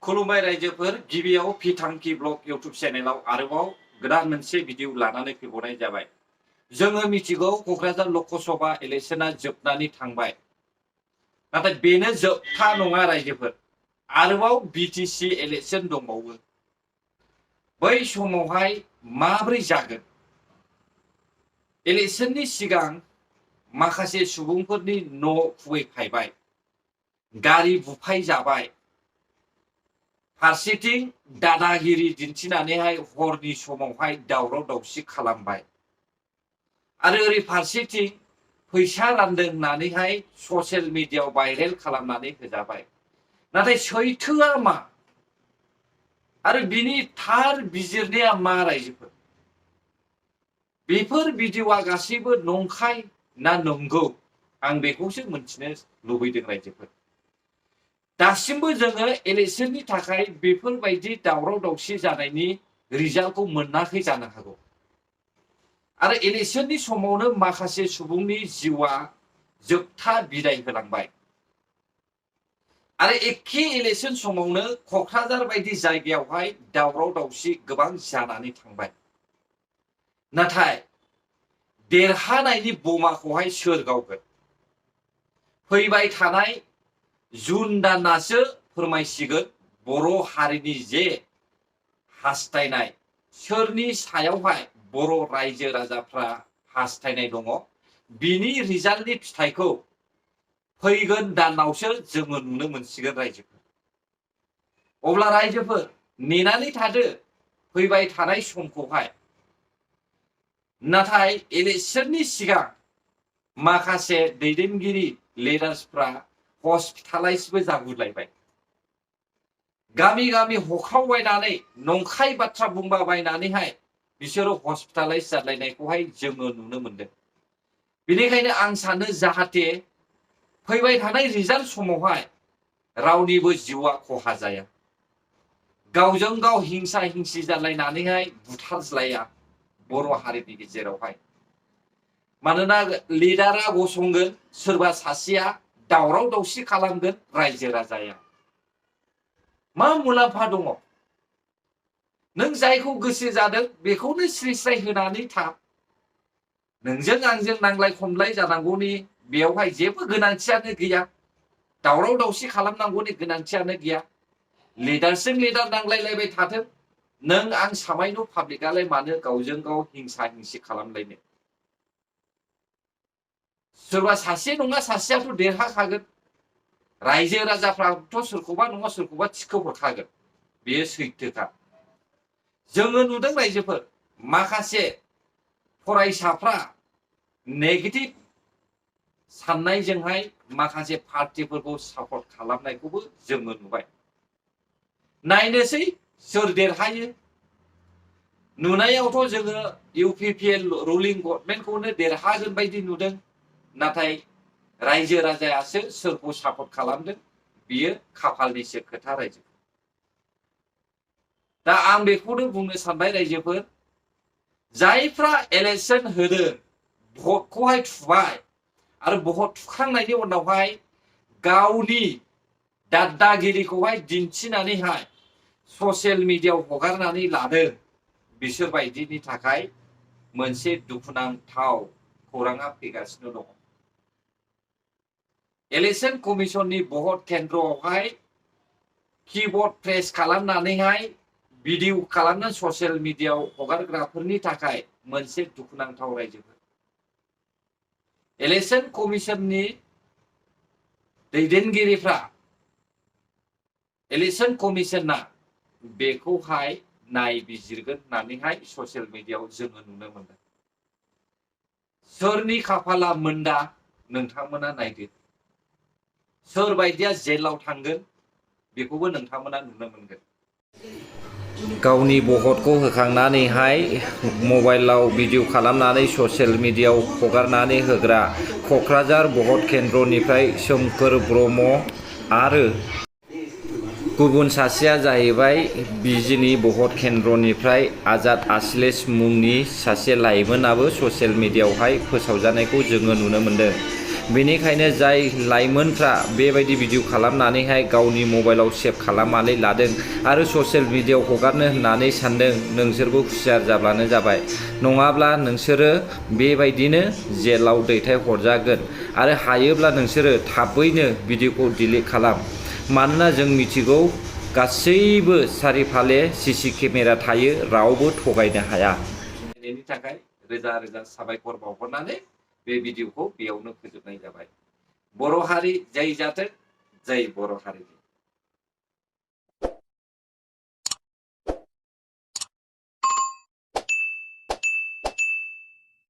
खुलुमबाय रायजोफोर गिबियाव फिथांखि ब्लग इउट्यूब चेनेलाव आरोबाव गोदान मोनसे भिडिअ लानानै फैबावनाय जाबाय। जोङो मिथिगौ क'क्राझार लकसभा इलेक्शना जोबनानै थांबाय, नाथाय बेनो जोबथा नङा रायजोफोर, आरोबाव बिटिसि इलेक्शन दंबावो। बै समावहाय माब्रै जागोन? इलेक्शननि सिगां माखासे सुबुंफोरनि न' खुबैखायबाय, गारि बुफाय जाबाय, फारसेथिं दादागिरि दिन्थिनानैहाय हरनि समावहाय दावराव दावसि खालामबाय, आरो ओरै फारसेथिं फैसा रानदों होननानैहाय ससियेल मिडियायाव भाइरेल खालामनानै होजाबाय। नाथाय सैथोआ मा आरो बिनि थार बिजिरनाया मा रायजोफोर? बेफोर भिडिअआ गासैबो नंखाय ना नंगौ, आं बेखौसो मिथिनो लुबैदों रायजोफोर। दासिमबो जोङो इलेक्शननि थाखाय बेफोरबायदि दावराव दावसि जानायनि रिजाल्टखौ मोनाखै जानो हागौ, आरो इलेक्शननि समावनो माखासे सुबुंनि जिउआ जोबथा बिदाय होलांबाय, आरो एखे इलेक्शन समावनो क'क्राझार बायदि जायगायावहाय दावराव दावसि गोबां जानानै थांबाय। नाथाय देरहानायनि बमाखौहाय सोर गावगोन? फैबाय थानाय जुन दानासो फोरमायसिगोन बर' हारिनि जे हास्थायनाय, सोरनि सायावहाय बर' रायजो राजाफ्रा हास्थायनाय दङ, बिनि रिजाल्टनि फिथाइखौ फैगोन दानावसो जोङो नुनो मोनसिगोन रायजोफोर। अब्ला रायजोफोर नेनानै थादो फैबाय थानाय समखौहाय। नाथाय इलेक्शननि सिगां माखासे दैदेनगिरि लिडार्सफ्रा हस्पिटालाइजबो जागुलायबाय, गामि गामि हख्रावबायनानै नंखाय बाथ्रा बुंबाबायनानैहाय बिसोरो हस्पिटालाइज जालायनायखौहाय जोङो नुनो मोनदों। बेनिखायनो आं सानो जाहाथे फैबाय थानाय रिजाल्ट समावहाय रावनिबो जिउआ खहा जाया, गावजों गाव हिंसा हिंसि जालायनानैहाय बुथारज्लाया बर' हारिनि गेजेरावहाय। मानोना लिडारा गसंगोन, सोरबा सासेया दावराव दावसि खालामगोन, रायजो राजाया मा मुलाम्फा दङ? नों जायखौ गोसो जादों बेखौनो स्रि स्राय होनानै था। नोंजों आंजों नांलाय खमलाय जानांगौनि बेयावहाय जेबो गोनांथियानो गैया, दावराव दावसि खालामनांगौनि गोनांथियानो गैया। लिडारजों लिडार नांलायलायबाय थाथों, नों आं सामायनो पाब्लिकआलाय मानो गावजों गाव हिंसा हिंसि खालामलायनो? सोरबा सासे नङा सासेयाथ' देरहाखागोन, रायजो राजाफ्राथ' सोरखौबा नङा सोरखौबा थिखो हरखागोन, बेयो सैथोखा। जोङो नुदों रायजोफोर माखासे फरायसाफ्रा नेगेटिभ साननायजोंहाय माखासे पार्टिफोरखौ सापर्ट खालामनायखौबो जोङो नुबाय। नायनोसै सोर देरहायो। नुनायावथ' जोङो UPPL रुलिं गभर्नमेन्टखौनो देरहागोन बायदि नुदों, नाथाय रायजो राजायासो सोरखौ सापर्ट खालामदों बियो खाफालनिसो खोथा रायजो। दा आं बेखौनो बुंनो सानबाय रायजोफोर, जायफ्रा इलेक्शन होदों भटखौहाय थुबाय, आरो भट थुखांनायनि उनावहाय गावनि दादागिरिखौहाय दिन्थिनानैहाय ससियेल मिडियायाव हगारनानै लादों, बिसोर बायदिनि थाखाय मोनसे दुखुनांथाव खौराङा फैगासिनो दङ। इलेक्शन कमिशननि भट केन्द्रआवहाय कीबोर्ड प्रेस खालामनानैहाय भिडिअ खालामना ससियेल मिडियायाव हगारग्राफोरनि थाखाय मोनसे दुखुनांथाव रायजोफोर। इलेक्शन कमिशननि दैदेनगिरिफ्रा, इलेक्शन कमिशना बेखौहाय नायबिजिरगोन होननानैहाय ससियेल मिडियायाव जोङो नुनो मोनदों। सोरनि खाफाला मोनदा नोंथांमोना नायदो, सोर बायदिया जेलाव थांगोन बेखौबो नोंथांमोना नुनो मोनगोन। गावनि भटखौ होखांनानैहाय मबाइलाव भिडिअ खालामनानै ससियेल मिडियायाव हगारनानै होग्रा क'क्राझार भट केन्द्रनिफ्राय सोमखोर ब्रह्म आरो गुबुन सासेया जाहैबाय बिजिनि भट केन्द्रनिफ्राय आजाद आश्लेष मुंनि सासे लाइमोनाबो ससियेल मिडियायावहाय फोसावजानायखौ जोङो नुनो मोन्दों। बेनिखायनो जाय लाइमोनफ्रा बेबायदि भिडिअ खालामनानैहाय गावनि मबाइलाव सेभ खालामनानै लादों आरो ससियेल मिडियायाव हगारनो होननानै सानदों, नोंसोरबो हुसियार जाब्लानो जाबाय। नङाब्ला नोंसोरो बेबायदिनो जेलाव दैथायहरजागोन आरो हायोब्ला नोंसोरो थाबैनो भिडिअखौ डिलिट खालाम। मानोना जों मिथिगौ गासैबो सारिफाले सीसी केमेरा थायो, रावबो थगायनो हाया। बेनि थाखाय रोजा रोजा साबायखर बावहरनानै बे भिडिअखौ बेयावनो फोजोबनाय जाबाय। बर' हारि जय जाथों, जय बर' हारि।